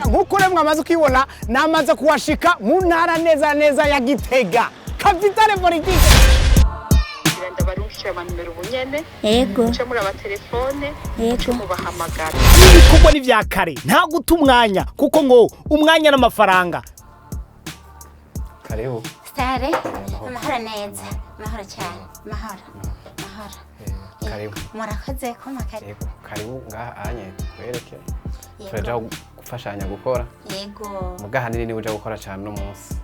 Nk'uko rero mwamaze kwibona, namaze kuhashika mu ntara neza neza ya Gitega, capitale politique. Ndabarungikira amanimero ubunyene. Yego. Muce muraba telefone. Yego. Muce mubahamagara. Ibikorwa ni vya kare, nta guta umwanya, kuko ngo umwanya n'amafaranga. Karibu. Stare, amahoro neza, amahoro cyane, amahoro, amahoro. Karibu. Murakoze kumpa karibu. Yego, karibu ngaha anye tukwereke. Yego. Turaja gufashanya gukora. Yego. Muga hanini niwe uja gukora cyane uno munsi.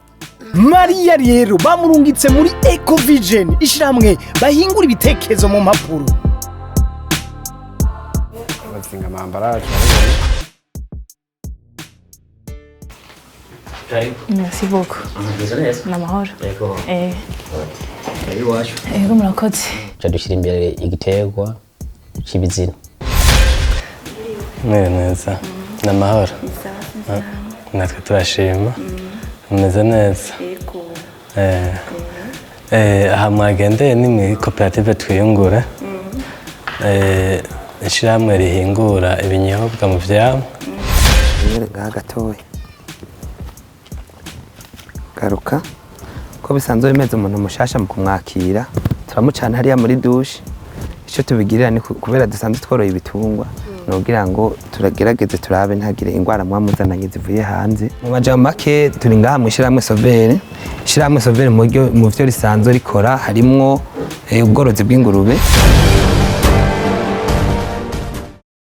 Mariya rero bamurungitse muri Ecovision, ishirahamwe bahingura ibitekerezo mu mpapuro. Bazinga amambaraje, urabibona. Karibu. Merci beaucoup. Meze neza? Ni amahoro. Yego. Karibu iwacu. Yego, murakoze. Ca dushyira imbere igiterwa c'ibizina. Mwiriwe neza, ni amahoro? Natwe turashima, mumeze neza. Aha mwagendeye ni muri koperative Twiyungure, ishyirahamwe rihingura ibinyobwa mu vyamwa. Nyere ngaha gatoya, garuka. Ko bisanzwe bimeze, umuntu mushasha mu kumwakira turamucana hariya muri douche. Icyo tubigirira ni kubera dusanzwe tworoye ibitungwa, ni ukugira ngo turagerageze turabe ntagire indwara muba muzananye zivuye hanze. Mu majambo make, turi ngaha mu ishyirahamwe Sovere. Ishyirahamwe Sovere mu byo risanzwe rikora harimwo ubworozi bw'ingurube.